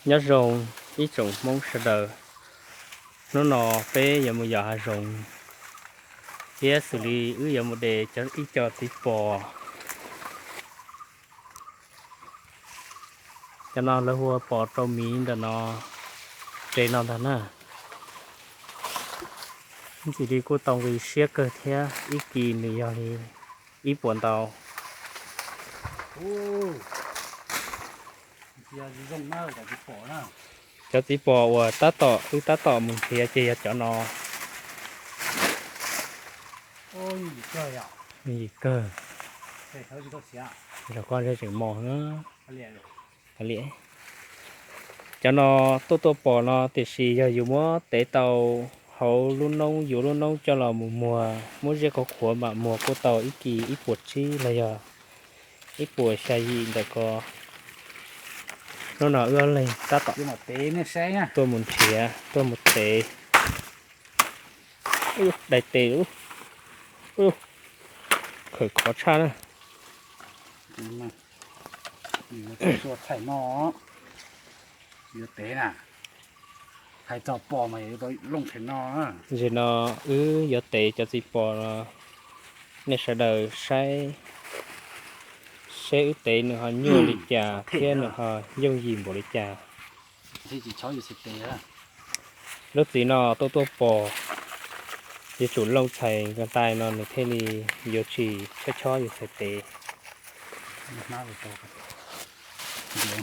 Nyob zoo ib tsoom Hmoob sawv daws, hnub no peb yuav mus yos hav zoov thiab xws li wb yuav mus de cov ib co txiv pos. Cov no lawv hu ua pos rau miv ntawm no, tsev no ntag na. Ntxim li kuj tau nqi siab kawg thiab, ib kis nws yog li ib puas ntau. Cov txiv pos uas tab tom wb tab tom mus nrhiav ces yog cov no. Yim kawg. Zaum koj ntshe tseem mos na. Cov no tuaj tuaj pos no tiam sis yog yus muab tev tau hauv lub noob, yuav lub noob coj los mus muag, muab ziab qhuav qhuav mam muag kuj tau ib kis ib puas tsib los yog ib puas xya yim ntawm ko. Hnub no wb ob leeg tab tom tuaj mus nrhiav, tuaj mus tev. Daim tes, khawm khov tshaj na. Thaij no, yuav tev na, thaij txog pos mas yuav tau looj them no. Tam sim no wb yuav tev cov txiv pos no, nej sawv daws saib seb wb tev nws ho nyuaj li cas thiab nws ho yooj yim npaum li cas. Lub txiv no tuaj tuaj pos, yuav tsum looj txhais nqai no nws thiaj li yuav tsis chob chob yus txhais tes.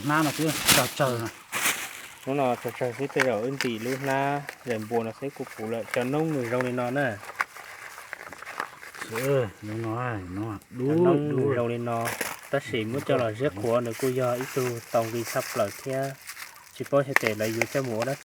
Hnab no tsawg tsawg xwb, tej zaum wb ntim lub hnab zais npua no xwb kuj puv lawm. Cov noob nws zoo li no na. Cov noob nws zoo li no, tab sis muab coj los ziab qhuav nws kuj yog ib tug tau nqi tshaj plaws thiab. Tsis paub xyov tes lawv yuav coj mus ua dab